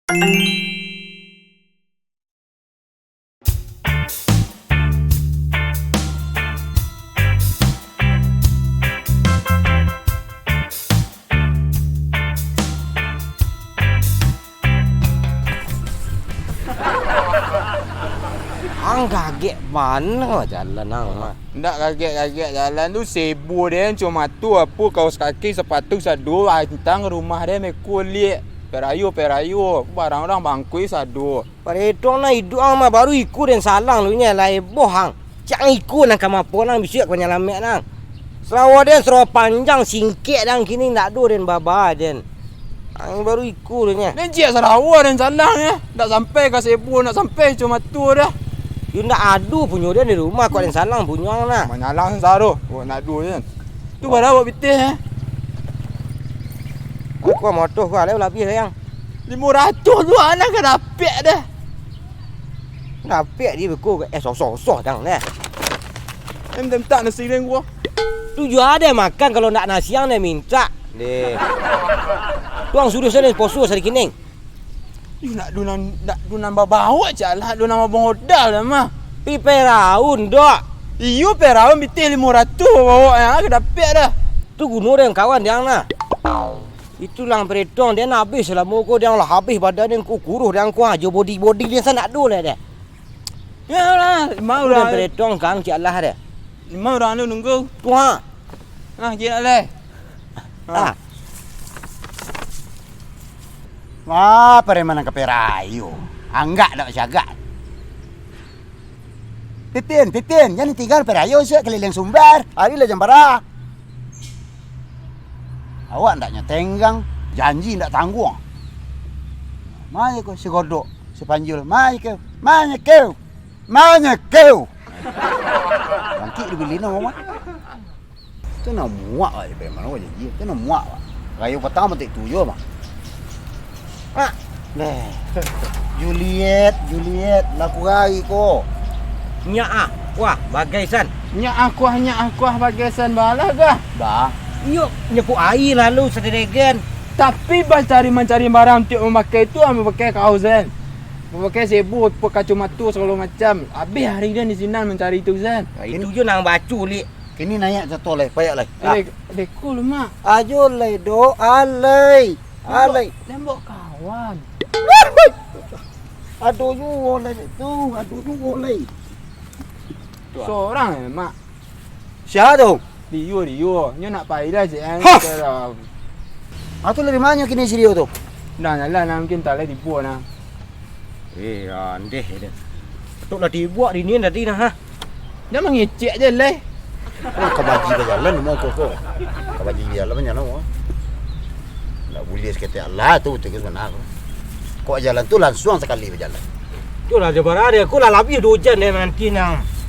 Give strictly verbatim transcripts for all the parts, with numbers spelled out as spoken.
Ang gagek bana jalan ang mah. Ndak gagek-gagek jalan tu, sebo den, cuma tu apo, kaos kaki, sapatu sado, antang rumah den meko liak. Perayo-perayo, barang urang bangkui sado. Pareto ang nan iduik ang mah, baru iko den salang lu nyo, lah eboh ang. Cak iko nan ka mapo nang bisuak ka manyalamaik nang. Sarawa den sarawa panjang, singkek den kini, ndak ado den baba den. Ang baru iko lu nyo. Den ciek sarawa den salang nyo. Ndak sampai ka sebo, ndak sampai cuma tu dah. Yo ndak ado punyo den di rumah, kok den salang punyo ang nah. Manyalang saro, kok ndak ado den. Tu bara awak pitih eh? Aku motor ku alai labiah sayang. Limo ratuih tu anak ka dapek dah. Dapek di beko, eh, sosoh-sosoh dang deh. Em, mintak nasi deh gua. Tu juo ado makan, kalau ndak nasi ang deh mintak. Deh. Tuang suruh sana poso sari kining. Ih, nak dunan, nak dunan babawak cak lah, dunan babongodal lah mah. Pi Firaun, dok. Iyo, Firaun pitih limo ratuih babawak, yang ka dapek dah. Tu guno deh kawan diang nah. Itulah Pareto ang, den abih salamo ko, den lah abih badan den ko, kuruih den ko, ha, jo bodi-bodi den sanak do lah deh. Yo lah, limo urang. Pareto ang kang cik alah deh. Limo urang tu nunggu. Tu ha. Nah, kira leh. Ah. Wah, pareman nan ka perayo. Anggak dak siagak. Titin, Titin, jan ditinggal perayo siak kaliliang Sumbar. Ari lah jam bara. Awak ndaknyo tenggang, janji ndak tangguang. Mayo ko si Godok, si Panjul, mayo kau, mayo kau, mayo kau. Bangkik di bilino, Mak. Tu nak muak, Mak, bagaimana awak janji? Tu nak muak, Mak. Rayo patang matik tujuah, Mak. Ah, neh. Juliet, Juliet, laku gai ko. Nyak ah, kuah, bagai san. Nyak ah, kuah, nyak ah, kuah, bagai san, balah gah. Bah. Iyo, nyepuk aia lalu saderegan. Tapi bah cari mancari barang untuak mamakai tu, ambo pakai kaos, Zen. Ambo pakai sebo, pakai kacomato, sagalo macam. Abih ari den di sinan mancari tu, Zen. Nah, itu jo nang baco, Lik. Kini naiak cato lai, payak lai. Ah. Dek, deko lu, Mak. Ajo lai, Dok, alai. Alai. Tembok kawan. Ado juo lai tu, ado juo lai. Sorang eh, Mak. Sia tu? Dio, Dio. Nyo nak pai lah, cek, eh. Hah! Sekarang. Ah, tu labiah manyo kini si Dio tu? Nah, nyalah, nah, mungkin talai tibo, nah. Eh, andeh, deh. Tok lah dibuak di ni tadi, nah, ha? Jan mangecek je, leh. Oh, kabaji bajalan, mau kok, kok. Kabaji bajalan, macam mana, kok? Ndak buliah saketek lah, tu, betul ke, sabananyo. Kok jalan tu lansuang sakali bajalan. Tu lah, dia barada, aku lah labiah duo jam deh mananti, nah.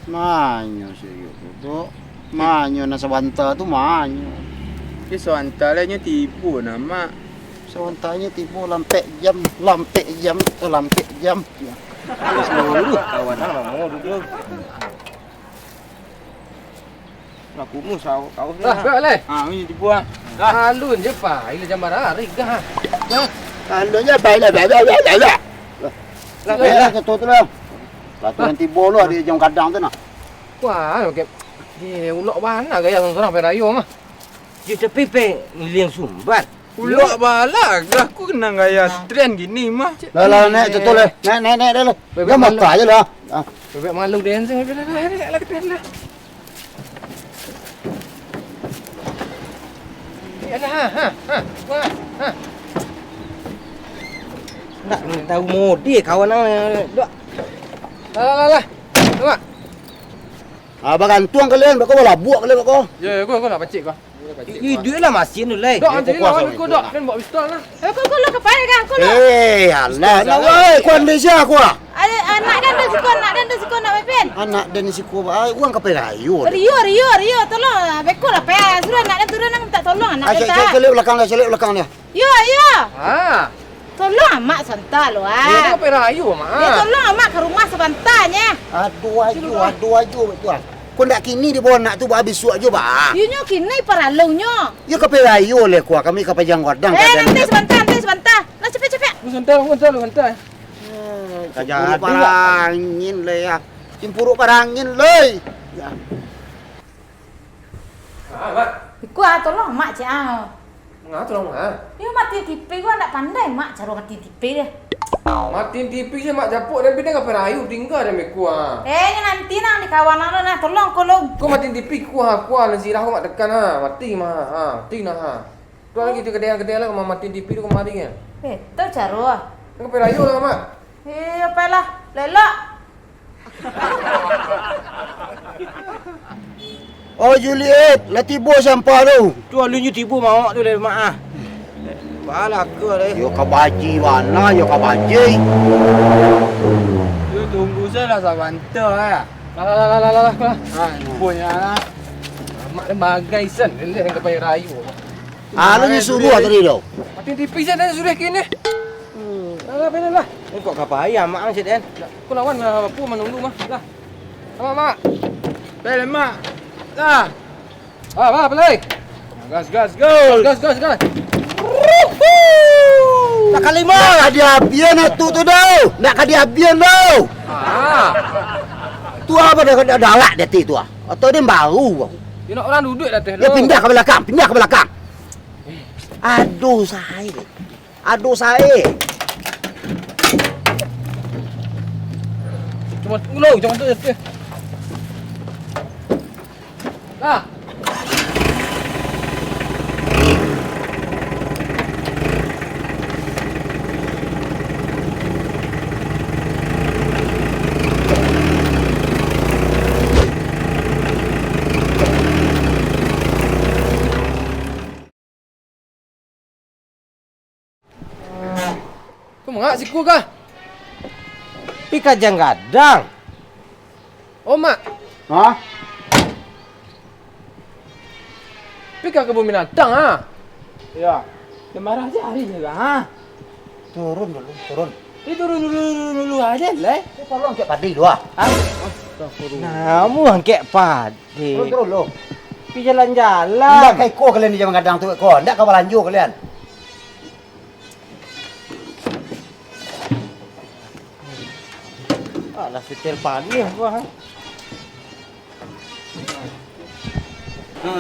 Manyo si Ayuk tu, Dok. Manyo nan sabanta tu, manyo. Tapi sabanta lai nyo tibo nah, Mak. Sabanta nyo tibo, lampek jam, lampek jam, eh, lampek jam. Sepuluh kawan ang lamo duduak. Lah kumus kaus ni. Lah, buek lai. Ha, ni tibo ah. Alun je, pai lah jam bara ari gah. Dah. Alun je, pai lah, dah, dah, dah, dah, dah. Lah, lah, lah, lah. Lah, tu, tu lah. Lah, tu nanti bolo di jam kadang tu nah. Wah, okey. Eh, ulok bana gaya sorang-sorang perayo mah. Yo, tapi pe ngiling sumbat. Ulok bala, gah ku kenang gaya tren gini mah. Lah, lah, naik, contoh lah. Naik, naik, naik dah lah. Bebek malu. Dah motor aja lah. Ah. Bebek malu dia, saya bilang, "Lah, lah, lah, lah, lah." Yalah, ha, ha, ha. Wah, ha. Nak tahu mode kawan ang, dok. Lah, lah, lah, lah. Tengok. Ah, bagantuang kalian, bako balabuak kalian, bako. Ya, ya, gua, gua nak pacik, gua. Iduik lah masin tu, lai. Dok, nanti lah, kau, dok. Kan bawa pistol lah. Eh, kau, kau lah kepai kah? Kau lah. Eh, alah, nak, woi, kau andai sia aku ah. Anak dan, dan siko, anak dan, dan siko, nak pepin. Anak dan siko, ah, uang kapai rayu. Rio, Rio, Rio, tolong. Beko lah, pe. Suruh anak dan turun, nak minta tolong, anak. Ah, cek, cek, cek, cek belakang dah, cek belakang dia. Yo, yo. Ah. Tolong amak sabanta lo, ah. Yo, tu kapai rayu, Mak. Yo, tolong amak ka rumah sabanta nyo. Aduh, aduh, aduh, aduh, betul ah. Pun dak kini dibawa anak tu, bisuak juo, bah. Iyo nyo kini paralunyo. Yo ka pai rayo lai, Kua, kami ka pajang gadang. Eh, nanti sabanta, nanti sabanta. Lah, capek, capek. Lu sabanta, lu sabanta, lu sabanta. Hmm, Ka jadi, Kua. Parangin lai, yo. Cimpuruk parangin lai. Yo. Ah, Mak. Iko ah, tolong Mak cek ah. Manga tolong, ha? Yo, matiin T V ko, ndak pandai Mak caro matiin T V deh. Matiin T V se Mak, japuik den, bida ka pai rayo, tingga den beko, ha. Eh, nyo nanti nah, di kawan anu nah, tolong, tolong. Ko matiin T V ko, ha, ko, nan sirah ko Mak tekan, ha, mati mah, ha, mati nah, ha. Tu lagi tu kadang-kadang lah, matiin T V tu kamari, ha. Eh, tu caro ah. Ka pai rayo lah, Mak. Iyo, pailah. Lelok. Oh, Juliet, lah tibo sampah tu. Tu alun nyo tibo mawak tu lai, Mak, ah. Balaka deh. Yo ka baji bana, yo ka baji. Yo tunggu sajolah sabanta, ah. Lah, lah, lah, lah, lah, lah, lah. Ah, punyo lah. Mak dah bagai sen, leleh ka pai rayo. Ah, lu nyo suruah tadi tu. Matiin T V sajo suruah kini. Hmm. Alah, alah, alah. Eh, kok ka pai amak ang, Cik Den? Ko lawan lah, apo manunggu mah. Lah. Amak, Mak. Pai, Mak. Lah. Ah, Mak, pai. Gas, gas, gas. Gas, gas, gas. Nak kalima. Ndak ka diabian atu tu doh. Ndak ka diabian doh. Ah. Tu apo dah, dah, dah awak di ateh tu ah. Atau dia baru. Yo, nak urang duduak di ateh tu. Yo, pindah ka balakang, pindah ka balakang. Aduh, sae. Aduh, sae. Cuma tunggu lo, jangan tu, tu. Lah. Ko manga siko kah? Pi ka jang gadang. Oh, Mak. Hah? Pi ka kabun binatang, ah. Iyo. Dah marah cari je lah, ha? Turun dulu, turun. Ih, turun dulu, turun dulu aja lah. Ko tolong angkek padi dulu, ah. Ah. Astagfirullah. Nah, mu angkek padi. Turun, turun dulu. Pi jalan-jalan. Ndak ka iko kalian di jaman gadang tu, ko. Ndak ka balanjo kalian. Alah, setel padi apa, ha? Ha,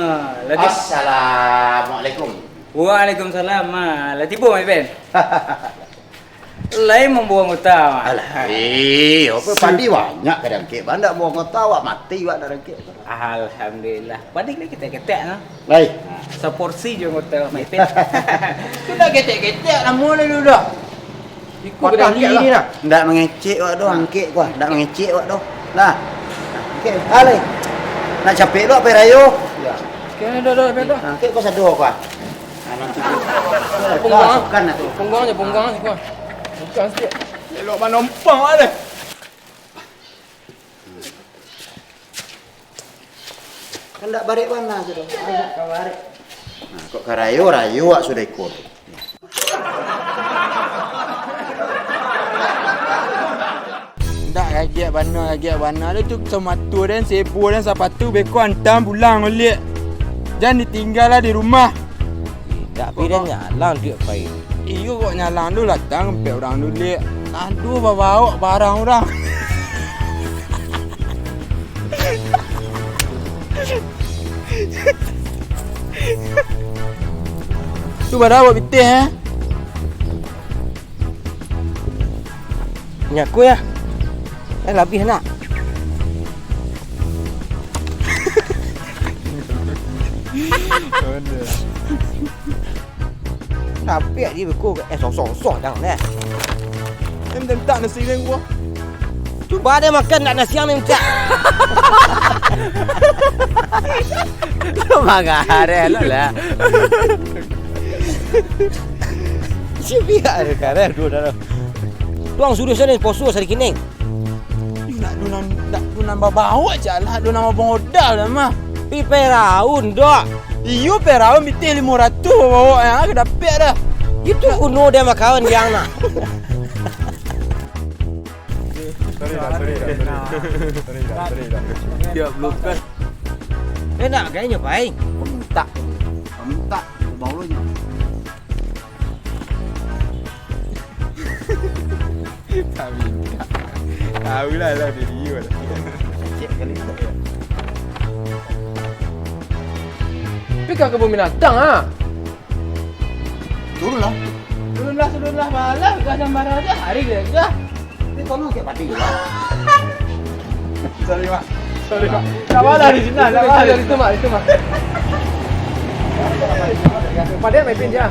lagi. Assalamualaikum. Waalaikumsalam. Ha, lah tibo, Mak Ipen? Lai mambawa anggota, Mak. Alah, eh, apa padi banyak ka diangkek, banyak bawa anggota, awak mati awak nak angkek. Alhamdulillah. Padi lai ketek-ketek, no. Lai. Ha, saporsi jo anggota, Mak Ipen. Tu dah ketek-ketek, lamo lalu dah. Iko patah gede ni lah. Ndak mangecek awak doh, angkek ko ah. Ndak mangecek awak doh. Nah. Angkek, ah, lai. Nak capek lo pai rayo. Yo. Kena dah, dah, dah. Angkek ko sado ko ah. Nah, nanti tu. Punggang. Pasukan lah tu. Punggang je, punggang je ko. Punggang sikit. Elok manompang awak deh. Kan ndak barek bana tu doh. Ndak ka barek. Nah, kok ka rayo, rayo awak sudah iko tu. Ndak, gagiak bana, gagiak bana. Lah tu samato den, sebo den, sapatu beko antam pulang baliak. Jan ditinggal lah di rumah. Indak, pi den nyalang tu pai. Iyo, kok nyalang tu datang kempek urang tu, Lik. Aduh, babaok barang urang. Tu bara awak pitih, eh? Nyaku ya. Eh, labih nak. Tapi dia beko, eh, sosok-sosok dah, nah. Em, dentak nasi goreng gua. Cuba dia makan nak nasi yang ni, Cak. Lu marah deh, lu lah. Si pihak dia kareh dua dalam. Tuang suruh sana poso sari kining. Nak dunan, nak dunan babaok je lah, dunan babodal lah mah. Pi Firaun dok. Iyo, Firaun pitih limo ratuih babaok yang aku dapek dah. Itu kuno dia makawan yang nak. Sorry dah, sorry dah, sorry dah. Sorry dah, sorry dah. Tiap lukas. Yo nak gainyo pai. Pamintak. Pamintak. Baulunyo. Pamintak. Tahu lah lah diri you lah. Cek kali. Tapi ka kabun binatang ah. Turunlah. Turunlah, turunlah, malah gajah marah aja, hari gajah. Tapi tolong kayak padi. Sorry, Mak. Sorry, Mak. Tak malah di sini, tak malah di situ, Mak. Itu, Mak. Padi main pin je.